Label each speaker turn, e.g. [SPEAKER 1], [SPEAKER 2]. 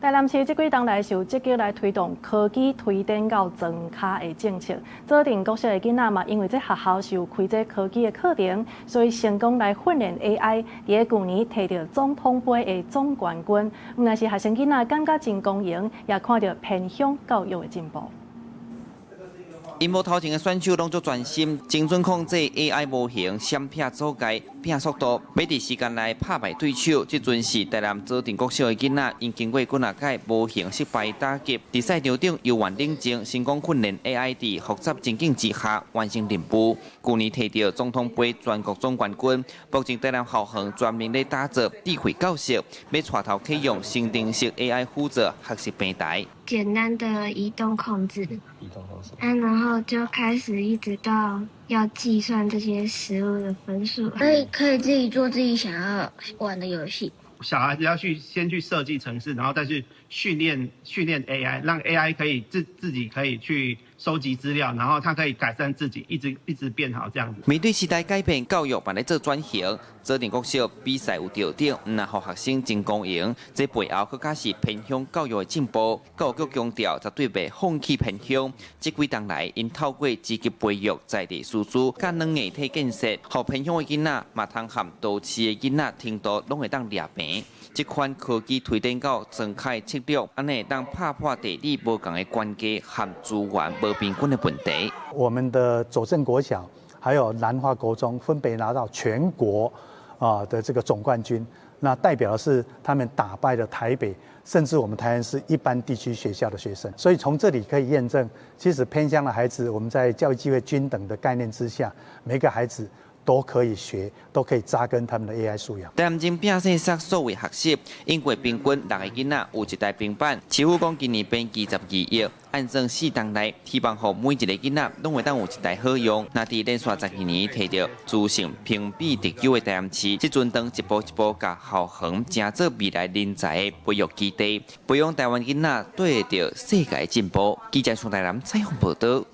[SPEAKER 1] 台南市這幾冬來是有積極來推動科技推展到莊跤的政策。左鎮國小的囡仔嘛，因為這學校是有開這科技的課程，所以成功來訓練 AI，佇咧舊年提著總統盃的總冠軍。毋但是學生囡仔感覺真光榮，也看著偏鄉教育的進步。
[SPEAKER 2] 螢幕頭前的選手攏足專心，精準控制 AI 模型，閃避阻礙，拼速度，欲佇時間內拍敗對手。這陣是台南左鎮國小的囡仔，𪜶經過幾若擺模型失敗打擊，佇賽場頂猶原冷靜，成功訓練 AI 佇複雜情境之下完成任務。舊年提著總統盃全國總冠軍，目前台南校園專門咧打造智慧教室，欲帶頭啟用生成式 AI 輔助學習平台。
[SPEAKER 3] 簡單的移動控制，移動控制，啊，然後就開始一直到要計算這些食物的分數，可以自己做自己想要玩的遊戲。
[SPEAKER 4] 小孩子要去先去設計程式，然後再去訓練訓練 AI，讓 AI 可以自己可以去收集資料，然後它可以改善自己，一直一直變好這樣子。
[SPEAKER 2] 面對時代改變，教育嘛咧做轉型，左鎮國小比賽有著獎，毋但予學生真光榮，這背後閣較是偏鄉教育的進步。教育局強調，絕對袂放棄偏鄉。這幾冬來，𪜶透過積極培育在地師資，佮軟硬體建設，予偏鄉的囡仔嘛通和都市的囡仔程度攏會當掠平。這款科技推展到莊跤的策略，按呢會當拍破地理無仝的關係和資源無平均的問題。
[SPEAKER 5] 我們的左鎮國小還有南華國中分別拿到全國的這個總冠軍，那代表的是他們打敗了台北，甚至我們台南市一般地區學校的學生。所以從這裡可以驗證，其實偏鄉的孩子，我們在教育機會均等的概念之下，每個孩子都可以學，都可以扎根他們的 AI 素養。
[SPEAKER 2] 台南正拼細說數位學習，英國平均六个囡仔有一台平板。市府講今年編計12億，按算4冬內，希望予每一个囡仔攏會當有一台好用。若佇連續12年提著資訊評比第九的台南市，這陣當一步一步共校園成做未來人才的培育基地，培養台灣囡仔對著世界進步。記者從台南採訪報導。